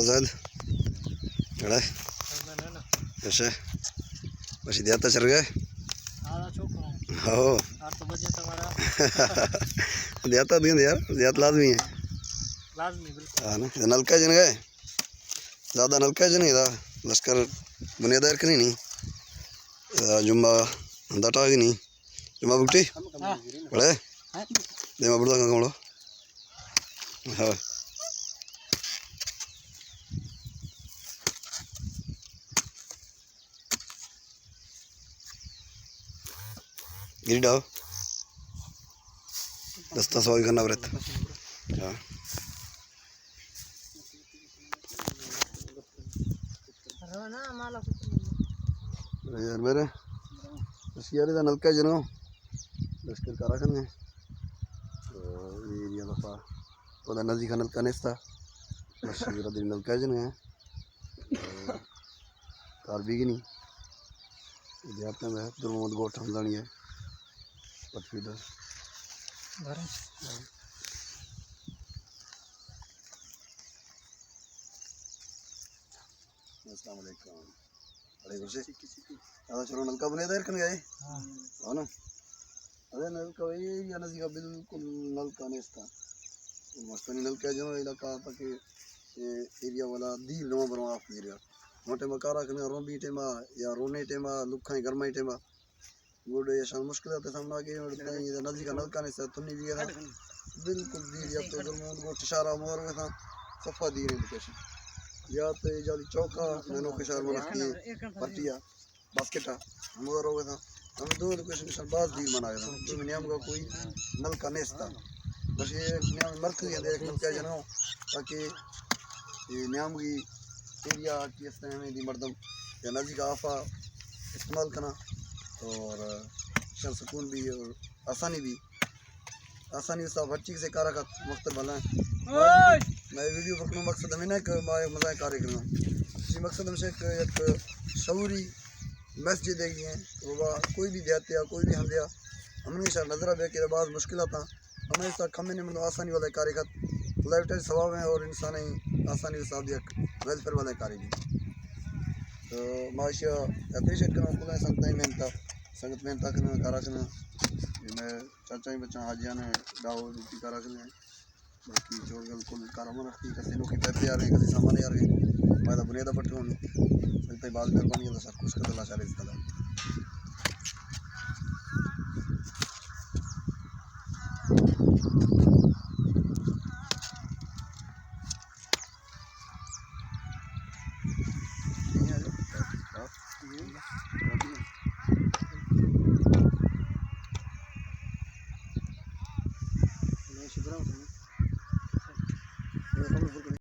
زید۔ اڑے۔ اچھا۔ بس دیہات چل گئے۔ ہاں۔ دیہات دیں یار، دیہات لازمی ہے۔ لازمی، بالکل۔ ہاں نا، نلکا جن گئے۔ زیادہ نلکا جن گئے دا۔ لشکر بنیاد ایر کنی نہیں۔ جمعہ دٹا گی نہیں۔ جمعہ بگٹی؟ ہاں۔ بڑے؟ ہاں۔ دیما بڑا کھانا کھانا۔ ہاں۔ گری ڈاؤ۔ دستاں سوائی کرنا برت۔ ہاں۔ یار میرے، اس یاری دا نلکا جنو، لشکر کارا کھنگے۔ تو یہ ایریا دفعہ، وہ دا نزدیک نلکا نیستا۔ بس یہ دل نلکا جنو ہے۔ کار بیگنی۔ دیہات میں درمود گوٹھ ہمزانی ہے۔ پٹفیدہ۔ السلام علیکم۔ وعلیکم السلام۔ ہاں، چلو نلکا بنے دیر کن گئے۔ ہاں۔ ہو نا؟ ارے نلکا، اے ایریا نزیکا بالکل نلکا نیستا۔ مستانی نلکا جنو علاقہ تاکہ اے ایریا والا دیر نواں برواں آپ گریا۔ ہمے ٹائما کارا کنے، رونبی ٹائما یا رونے ٹائما، لکھائیں گرمائی ٹائما۔ گوڈے اشان مشکلات سامنا کے، اور نزیکا نلکا نیستا، تنی بھی ہے نا۔ بالکل دیر یا تو درمود گوٹھ شارا مور میں تھا، صفا دیر ہے لوکیشن۔ یا تو اے جالی چوکا، مینو کشار منختی پٹیا۔ باسکٹ ءَ ہمودا روگ ءَ اتاں۔ ہمے دو لوکیشن اشاں باز دیر مناگ ءَ اتاں۔ دومی نیام ءَ کوئی نلکا نیست ءَ۔ بس اے نیام مرکزی اندر یک نلکا جنو تاکہ اے نیامگی ایریا کی است ہیں، ہمیں دی مردم یا نزدیک آفا استعمال کنا اور اشاں سکون بھی اور آسانی بھی۔ آسانی صاحب ہر چیز سے کارا کت مختر بھلا ہے۔ میں ویڈیو پر کنوں مقصد ہمیں نہ کہ ما مزہ کارے کروں۔ اسی مقصد ہم سے کہ یک شعوری میسج دے گی ہیں کہ بابا کوئی بھی دیہاتی یا کوئی بھی ہم دیا، ہم نے شاید نظر بے کہ بعض مشکلات ہیں، ہمیں اس طرح کم نے مطلب آسانی والا کارے کت، اللہ بیٹا ثواب ہیں اور انسان آسانی صاحب یک ویلفیئر والا کارے بھی۔ تو ما اشیا اپریشیٹ کروں، خدا سنگت محنت، سنگت محنت کرنا، کارا کرنا۔ میں چاچا ہی بچاں حاجیاں نے ڈاؤ ڈیوٹی کارا کنے۔ باقی چور گل کل کارا من رکھتی، کسی نوکی پیپے آ رہے، کسی سامان آ رہے۔ میں تو بنیادہ پٹھوں۔ سنگتے باز مہربانی، اللہ سب خوش کر، اللہ شارے اس طرح۔